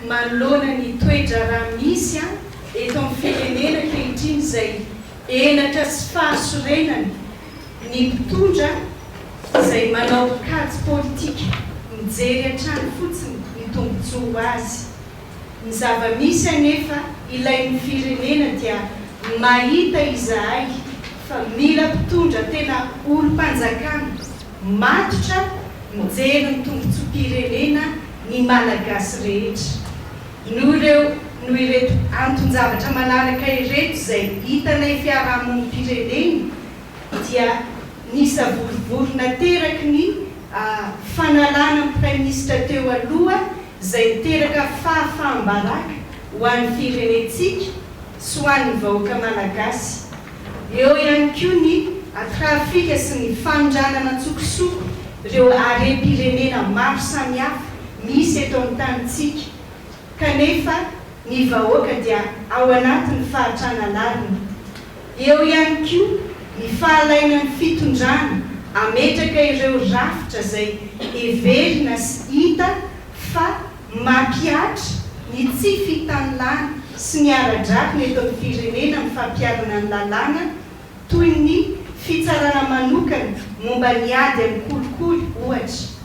Manoloana ny toe-draharaha misy eto amin'ny firenena ankehitriny izay henatra sy fahasorenana ny mpitondra izay manao kajy politika mijery hatrany fotsiny ny tombontsoa ho azy. Ny zava-misy anefa ilain'ny firenena dia mahita izahay fa mila mpitondra tena olom-panjakana matotra mijery ny tombontsoam-pirenena ny Malagasy rehetra. Noho ireo noho ireto anton-javatra manaraka ireto izay hitanay fiarahamonim-pirenena dia ny savorovoro nateraky ny fanalana ny Praiminisitra teo aloha izay niteraka fahafaham-baraka ho an'ny firenentsika sy ho an'ny vahoaka Malagasy. Eo ihany koa ny trafika sy ny fanondranana an-tsokosoko ireo harem-pirenena maro samihafa misy eto amin'ny tanintsika kanefa ny vahoaka dia ao anatin'ny fahatrana lalina. Eo ihany koa ny fahalainan'ny fitondrana hametraka ireo rafitra izay heverina sy hita fa mampihatra ny tsy fitanilana sy ny ara-drariny eto amin'ny firenena amin'ny fampiharana ny lalàna toy ny fitsarana manokana momba ny ady amin'ny kolikoly, ohatra.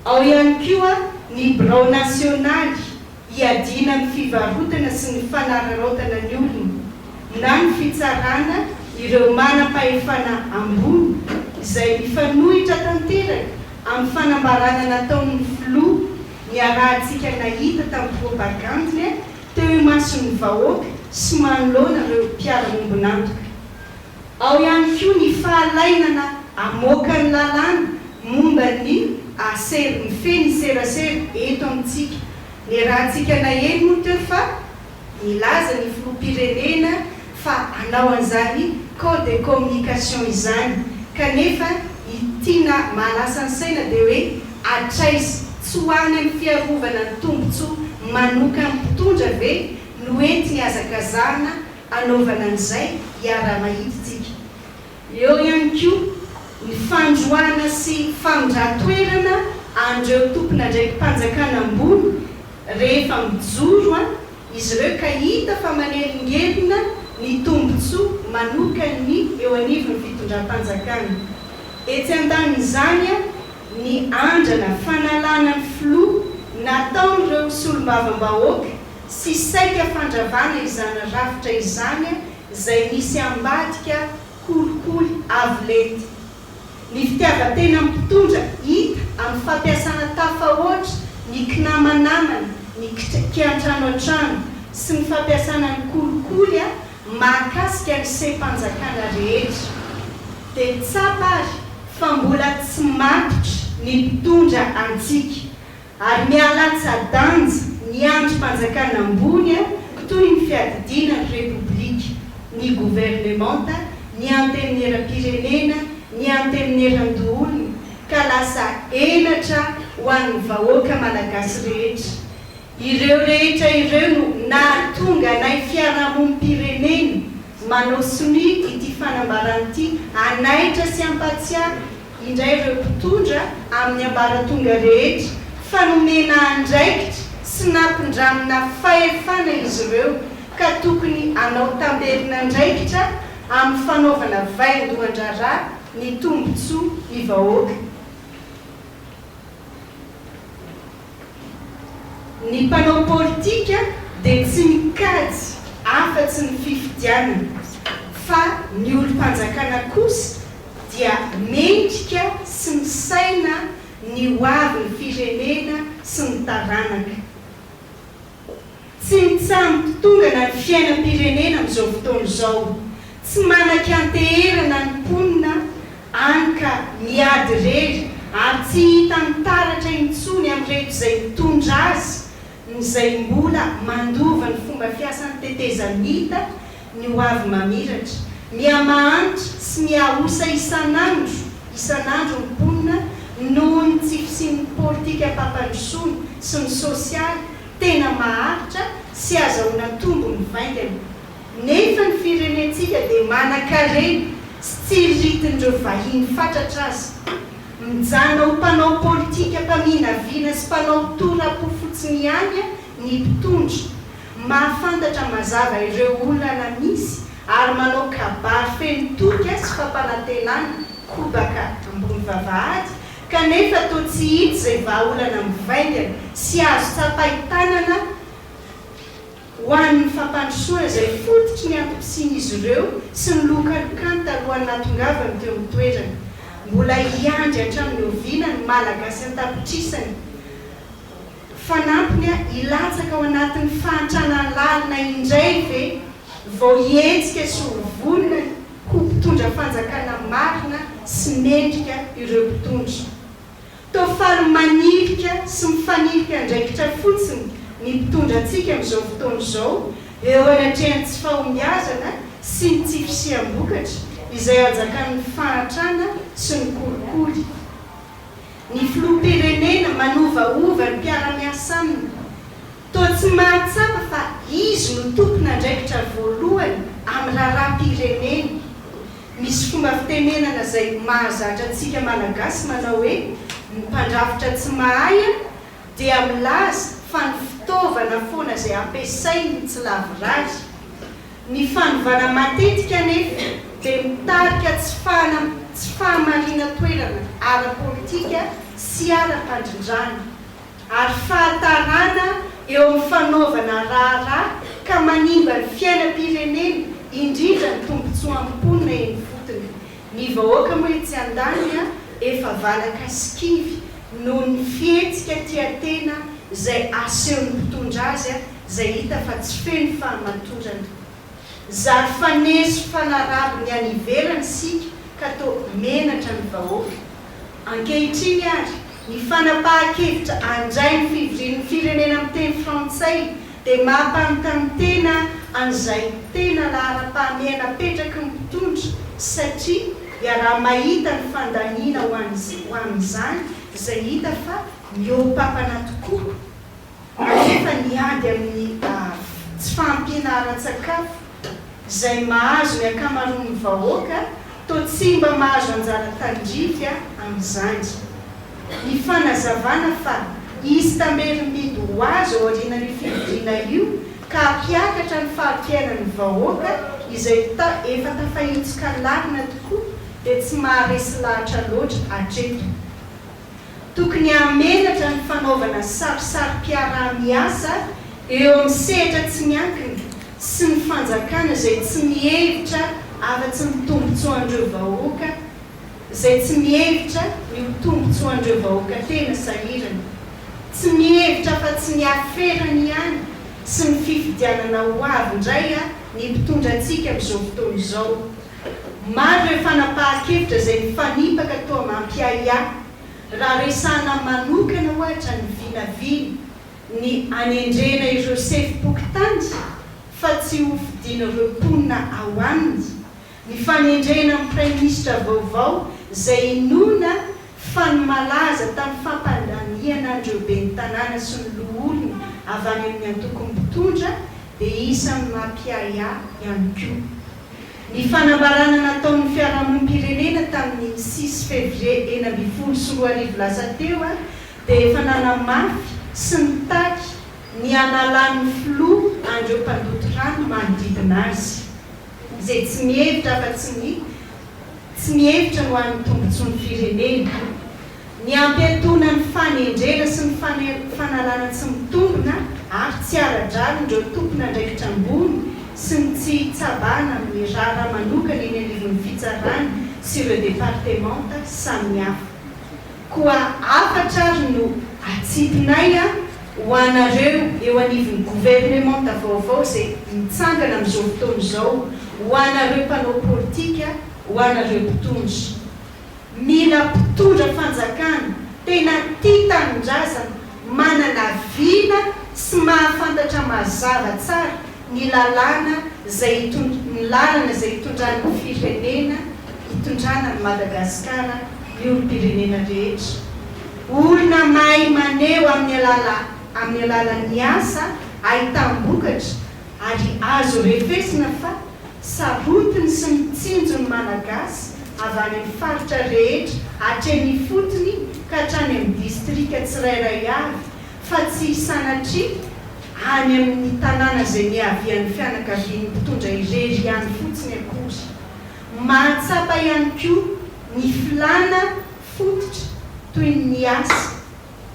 Ao ihany koa ny birao nasionaly hiadiana amin'ny fivarotana sy ny fanararaotana ny olona, na ny fitsarana ireo manam-pahefana ambony izay mifanohitra tanteraka amin'ny fanambarana nataon'ny filoha niarahantsika nahita tamin'ny propagandiny teo imason'ny vahoaka sy manoloana ireo mpiara-miombon'antoka. Ao ihany koa ny fahalainana hamoaka ny lalàna momba ny aser mifehy ny serasera eto amintsika. Niarahantsika naheno moa teo fa nilaza ny filoham-pirenena fa hanao an'izany code de communication izany kanefa ny tiana mahalasa ny saina dia hoe hatraiza? Tsy ho any amin'ny fiarovana ny tombontsoa manokan'ny mpitondra ve no entiny hazakazahana hanaovana an'izay hiaraha-mahita tsika. Eo ihany koa ny fandroahana sy famindran-toerana an'ireo tompon'andraiki-panjakana ambony rehefa mijoro izy ireo ka hita fa manelingelina ny tombontsoa manokan'ny eo anivon'ny fitondram-panjakana. Etsy andanin'izany, ny andrana fanalana ny filoha nataon'ireo solombavambahoaka sy saika fandravana izany rafitra izany izay misy ambadika kolikoly avo lenta. Ny fitiavan-tena mpitondra hita amin'ny fampiasana tafahoatra ny kinamanamana, ny kiantranoantrano sy ny fampiasana ny kolikoly mahakasika ny seha-panjakana rehetra. Dia tsapa ary fa mbola tsy matotra ny mpitondra antsika Ary mihalatsa-danja ny andrim-panjakana ambony toy ny fiadidiana ny Repoblika, ny governemanta, ny Antenimieram-pirenena, ny Antenimierandoholona, ka lasa henatra ho an'ny vahoaka malagasy rehetra. Ireo rehetra ireo no nahatonga anay fiarahamonim-pirenena manao sonia ity fanambarana ity hanaitra sy hampatsiahy indray ireo mpitondra amin'ny ambaratonga rehetra fa nomena andraikitra sy nampindramina fahefana izy ireo ka tokony hanao tamberin'andraikitra amin'ny fanaovana vaindohan-draharaha ny tombontsoa ny vahoaka. Ny mpanao politika dia tsy mikajy afa-tsy ny fifidianana fa ny olom-panjakana kosa dia mendrika sy misaina ny ho avin'ny firenena sy ny taranaka. Tsy mitsaha-mitotongana ny fiainam-pirenena amin'izao fotoana izao. Tsy manan-kianteherana ny mponina any ka miady irery ary tsy hita mitaratra intsony amin'ireto izay mitondra azy ny izay mbola mandova ny fomba fiasan'ny tetezamita ny ho avy mamiratra. Miha-mahantra sy miha-osa isan'andro isan'andro ny mponina noho ny tsy fisian'ny politikam-pampandrosoana sy ny sosialy tena maharitra sy azahoana tombony vaingana. Nefa ny firenentsika dia manan-karena sy tsiriritin'ireo vahiny fatratra aza. Mijanona ho mpanao politika mpaminavina sy mpanao tora-po fotsiny ihany. ny mpitondra, mahafantatra mazava ireo olana misy ary manao kabary feno toky sy fampanantenana kobaka ambony vavahady kanefa toa tsy hita izay vahaolana mivaingana sy azo tsapain-tanana ho an'ny fampandrosoana izay fototry ny antom-pisian'izy ireo sy ny lokalokany talohan'ny nahatongavany teo amin'ny toerana. Mbola hiandry hatramin'ny oviana ny Malagasy an-tapitrisany fanampiny hilatsaka ao anatin'ny fahantrana lalina indray ve vao hihetsika sy ho vonona ho mpitondra fanjakana marina sy mendrika ireo mpitondra? Toa faly manilika sy mifanilika andraikitra fotsiny ny mpitondra antsika amin'izao fotoana izao eo anatrehan'ny tsy fahombiazana sy ny tsy fisiam-bokatra izay anjakan'ny fahantrana sy ny kolikoly. Ny filoham-pirenena manovaova ny mpiara-miasa aminy. Toa tsy mahatsapa fa izy no tompon'andraikitra voalohany amin'ny raharaham-pirenena. Misy fomba fitenenana izay mahazatra antsika Malagasy manao hoe ny mpandrafitra tsy mahay dia milaza fa ny fitaovana foana izay ampiasainy no tsy lavorary. Ny fanovana matetika anefa dia mitarika tsy tsy fahamarinan-toerana ara-politika sy ara-pandrindrana. ary fahatarana eo amin'ny fanaovana raharaha ka manimba ny fiainam-pirenena, indrindra ny tombontsoan'ny mponina eny ifotony. Ny vahoaka moa etsy andaniny efa valaka sy kivy noho ny fihetsika tia tena izay asehon'ny mpitondra azy izay hita fa tsy feno fahamatorana. Zary faneso fanaraby ny any ivelany isika ka toa menatra ny vahoaka. Ankehitriny ary, ny fanapahan-kevitra handray ny fivorian'ny firenena miteny frantsay dia mampanontany tena an'izay tena laharam-pahamehana apetraky ny mpitondra satria iaraha-mahita ny fandaniana ho amin'izany izay hita fa mihoa-pampana tokoa. Kanefa ny ady amin'ny tsy fahampiana ara-tsakafo izay mahazo ny ankamaroan'ny vahoaka toa tsy mba mahazo anjara tandrify amin'izany. Ny fanazavana fa hisy tamberim-bidy ho azo aorianan'io fivoriana io ka hampiakatra ny fari-piainan'ny vahoaka izay efa tafahitsoka lalina tokoa dia tsy maharesy lahatra loatra hatreto. Tokony hahamenatra ny fanaovana sarisarim-piaraha-miasa eo amin'ny sehatra tsy miankina sy ny fanjakana izay tsy mihevitra afa-tsy ny tombontsoan'ireo vahoaka izay tsy mihevitra ny ho tombontsoan'ireo vahoaka tena sahirana. Tsy mihevitra afa-tsy ny aferany ihany sy ny fifidianana ho avy indray ny mpitondra antsika amin'izao fotoana izao. Maro ireo fanapahan-kevitra izay mifanipaka toa mampiahiahy. Raha resahana manokana ohatra ny vinavina ny hanendrena ireo sefom-pokontany fa tsy ho fidian'ireo mponina ao aminy, ny fanendrena ny praiminisitra vaovao izay inoana fa ny malaza tamin'ny fampandaniana an'ireo ben'ny tanàna sy ny loholona avy any amin'ny antokon'ny mpitondra dia isan'ny mampiahiahy ihany koa. Ny fanambarana nataon'ny fiarahamonim-pirenena tamin'ny six février 2016 lasa teo dia efa nanamafy sy nitaky ny hanalan'ny filoha an'ireo mpandoto rano manodidina azy izay tsy mihevitra afa-tsy ny tsy mihevitra ny ho an'ny tombontsoan'ny firenena. Ny hampiatoana ny fanendrena sy ny fanalana tsy mitombina ary tsy ara-drariny ireo tompon'andraikitra ambony sy ny tsy hitsabahana amin'ny raharaha manokana eny anivon'ny fitsarana sy ireo departemanta samihafa. Koa hafatra ary no atsipinay ho anareo eo anivon'ny governemanta vaovao izay mitsangana amin'izao fotoana izao, ho anareo mpanao politika, ho anareo mpitondra. Mila mpitondra fanjakana tena tia tanindrazana, manana vina sy mahafantatra mazava tsara ny lalàna izay ny lalana izay itondran'ny firenena, itondrana an'i Madagasikara ny olom-pirenena rehetra. Olona mahay maneho amin'ny alala amin'ny alalan'ny asa ahitam-bokatra ary azo refesina fa sarotiny sy mitsinjo ny Malagasy avy any amin'ny faritra rehetra hatreny ifotony ka hatrany amin'ny distrika tsirairay avy fa tsy sanatria. any amin'ny tanàna izay niavian'ny fianakavian'ny mpitondra irery ihany fotsiny akory. Mahatsapa ihany koa ny filàna fototra toy ny asa,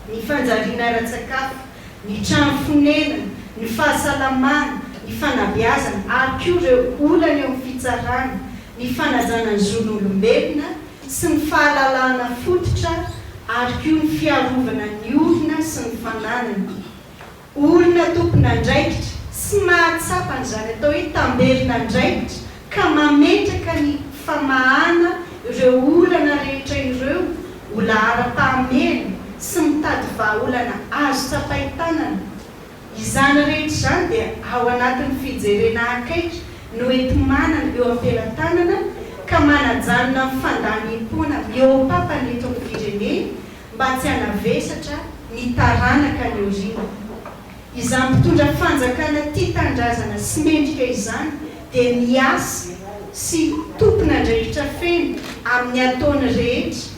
ny fanjariana ara-tsakafo, ny trano fonenana, ny fahasalamana, ny fanabeazana ary koa ireo olana eo amin'ny fitsarana, ny fanajana ny zon'olombelona sy ny fahalalahana fototra ary koa ny fiarovana ny olona sy ny fananany. Olona tompon'andraikitra sy mahatsapa an'izany atao hoe tamberin'andraikitra ka mametraka ny famahana ireo olana rehetra ireo ho laharam-pahamehana sy mitady vahaolana azo tsapain-tanana. Izany rehetra izany dia ao anatin'ny fijerena akaiky no enti-manana eo am-pelatanana ka manajanona ny fandaniam-poana mihoa-papana eto amin'ny firenena mba tsy hanavesatra ny taranaka any aoriana. Izany mpitondra fanjakana tia tanindrazana sy mendrika izany dia miasa sy tompon'andraikitra feno amin'ny ataony rehetra,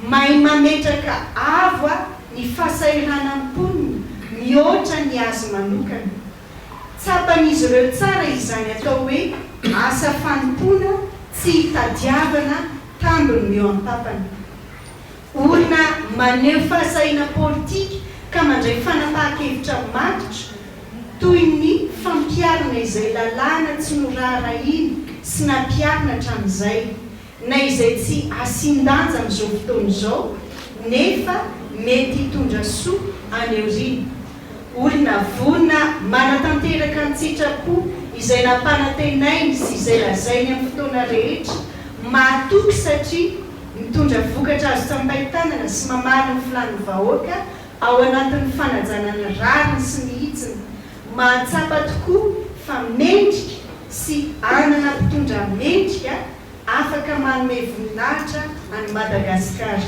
mahay mametraka avo ny fahasahiranan'ny mponina mihoatra ny azy manokana. Tsapan'izy ireo tsara izany atao hoe asa fanompoana tsy hitadiavana tambiny mihoam-papana. Olona maneho fahasahiana politika ka mandray fanapahan-kevitra matotra toy ny fampiharana izay lalàna tsy noraharahiana sy nampiharina hatramin'izay, na izay tsy asian-danja amin'izao fotoana izao nefa mety hitondra soa any aoriana. Olona vonona manatanteraka an-tsitrapo izay nampanantenainy sy izay lazainy amin'ny fotoana rehetra, mahatoky satria Mitondra vokatra azo tsampain-tanana sy mamaly ny filàn'ny vahoaka ao anatin'ny fanajana ny rariny sy ny hitsiny. Mahatsapa tokoa fa mendrika sy hanana mpitondra mendrika afaka manome voninahitra an'i Madagasikara.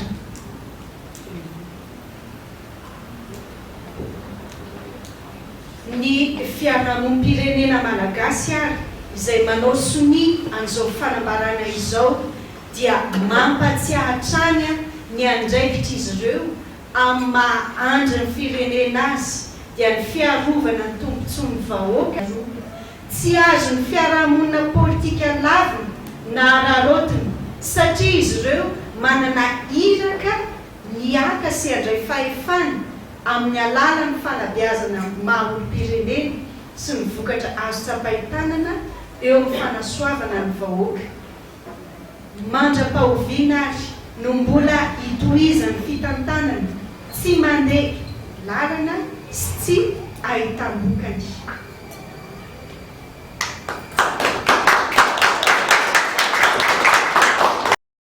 Ny fiarahamonim-pirenena malagasy ary izay manao sonia an'izao fanambarana izao dia mampatsiahy hatrany ny andraikitr'izy ireo amin'ny maha andrin'ny firenena azy dia ny fiarovana ny tombontsoan'ny vahoaka roa. Tsy azon'ny fiarahamonina politika lavina na araraotina satria izy ireo manana iraka ny haka sy handray fahefana amin'ny alalan'ny fanabeazana maha olom-pirenena sy ny vokatra azo tsapain-tanana eo amin'ny fanasoavana ny vahoaka. Mandra-pahoviana ary no mbola hitohizan'ny fitantanana tsy mandeha lalana sy tsy ahitam-bokany?